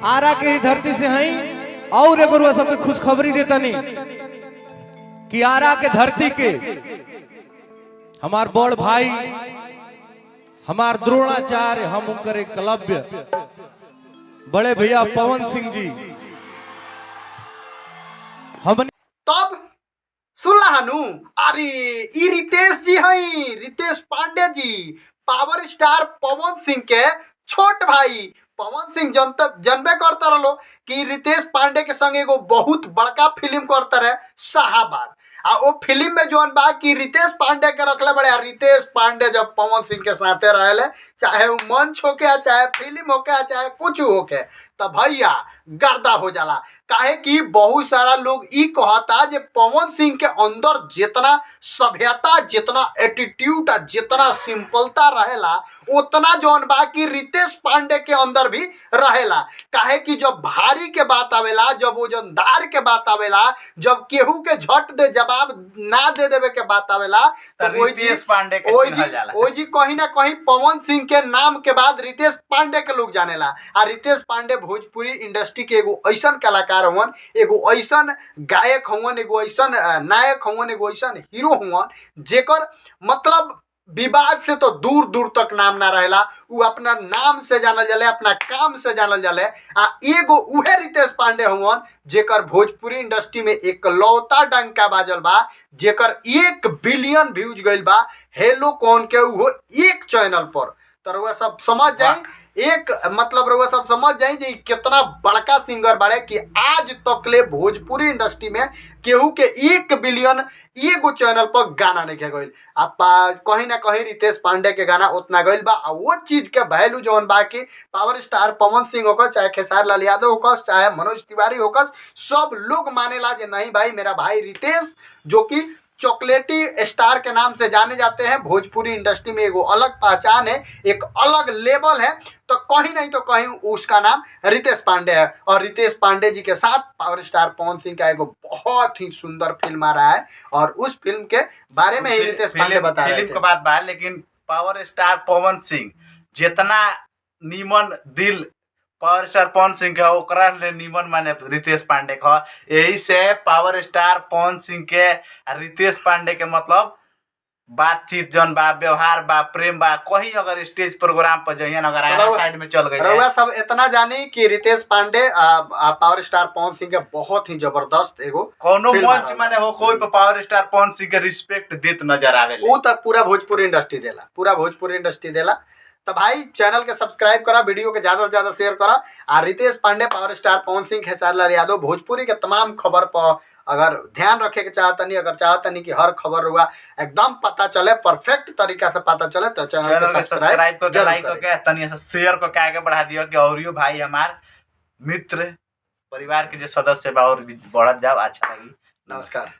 आरा के ही धरती से हई और एगो रुआ सबके खुशखबरी देतनी कि आरा के धरती के हमार बड़ भाई, हमार द्रोणाचार्य, हम उनकर एकलव्य बड़े भैया पवन सिंह जी हमने तब सुनला हनु। अरे ई रितेश जी हई, रितेश पांडे जी, पावर स्टार पवन सिंह के छोट भाई। पवन सिंह जनत जनबे करता रहलो कि रितेश पांडे के संग एगो बहुत बड़का फिल्म करता रहे शाहाबाद, आ वो फिल्म में जौन बा कि रितेश पांडे के रखले बड़े। आ रितेश पांडे जब पवन सिंह के साथे रहेले, चाहे वो मंच होके आ चाहे फिल्म होके आ चाहे कुछ होके, तो भैया गर्दा हो जाला। काहे कि बहुत सारा लोग ई कहता जे पवन सिंह के अंदर जितना सभ्यता, जितना एटीट्यूड आ जितना सिंपलता रहेला, उतना जौन बा कि रितेश पांडे के अंदर भी रहेला। काहे कि जब भारी के बात आवेला, जब वजनदार के बात आवेला, जब केहू के झट दे जवाब ना दे देवे के बात आवेला, त तो ओई जी रितेश पांडे के ओई जी चिन्हल जाला। ओई जी कहीं ना कहीं पवन सिंह के नाम के बाद रितेश पांडे के लोग जानेला। आ रितेश पांडे भोजपुरी इंडस्ट्री के एगो ऐसन कलाकार हवन, एगो ऐसन गायक हवन, एगो ऐसन नायक हवन, एगो ऐसन हीरो हवन जेकर मतलब विवाद से तो दूर दूर तक नाम ना रहेला। उ अपना नाम से जानल जाले, अपना काम से जानल जाले। आ एगो उहे रितेश पांडे हवन जेकर भोजपुरी इंडस्ट्री में एकलौता डंका बाजल बा, जेकर 1 बिलियन व्यूज गइल बा हेलो कौन के उहो एक चैनल पर। तो रउआ सब समझ जाई, एक मतलब रउआ सब समझ जाई जे ई कितना बड़का सिंगर बाड़े कि आज तक ले भोजपुरी इंडस्ट्री में केहू के 1 बिलियन एगो चैनल पर गाना नहीं गइल। आ कहीं ना कहीं रितेश पांडे के गाना उतना गइल बा। आ वो चीज के वैल्यू जौन बा कि power star Pawan Singh hocus, चाहे खेसारी लाल यादव होकस, चाहे मनोज तिवारी होकस, सब लोग मानेला जे नहीं भाई मेरा भाई रितेश जो कि चॉकलेटी स्टार के नाम से जाने जाते हैं, भोजपुरी इंडस्ट्री में एगो अलग पहचान है, एक अलग लेवल है, तो कहीं नहीं तो कहीं उसका नाम रितेश पांडे है। और रितेश पांडे जी के साथ पावर स्टार पवन सिंह का एगो बहुत ही सुंदर फिल्म आ रहा है और उस फिल्म के बारे में ही रितेश पांडे बता रहे फिल्म थे। के बात बा, लेकिन पावर स्टार पवन सिंह जितना नीमन दिल पावर स्टार पवन सिंह के, ओकरा ले नीमन माने रितेश पांडे का। यही से पावर स्टार पवन सिंह के आ रितेश पांडे के मतलब बातचीत जौन बा, व्यवहार बा, प्रेम बा, कहीं अगर स्टेज प्रोग्राम पर जइहन, अगर आरा साइड में चल गई। रउआ सब इतना जानी कि रितेश पांडे पावर स्टार पवन सिंह के बहुत ही जबरदस्त एगो कोनो फिल्म आ मंच रहल। माने हो कोई पर पावर स्टार पवन सिंह के रिस्पेक्ट देत नजर आवेले। उ तक पूरा भोजपुरी इंडस्ट्री देला, पूरा भोजपुरी इंडस्ट्री देला। तो भाई चैनल के सब्सक्राइब करा, वीडियो के ज्यादा से ज्यादा शेयर करा। आ रितेश पांडे, पावर स्टार पवन सिंह, खेसारी लाल यादव, भोजपुरी के तमाम खबर पर अगर ध्यान रखे के चाहतनी, अगर चाहतनी कि हर खबर हुआ एकदम पता चले, परफेक्ट तरीका से पता चले, तो चैनल चैनल के के सब्सक्राइब करके, जरूर लाइक करें। करके, तनी ऐसा शेयर करके आगे बढ़ा दियो कि औरियो भाई हमार मित्र परिवार के जो सदस्य बा और भी बढ़त जाओ। अच्छा लगी। नमस्कार।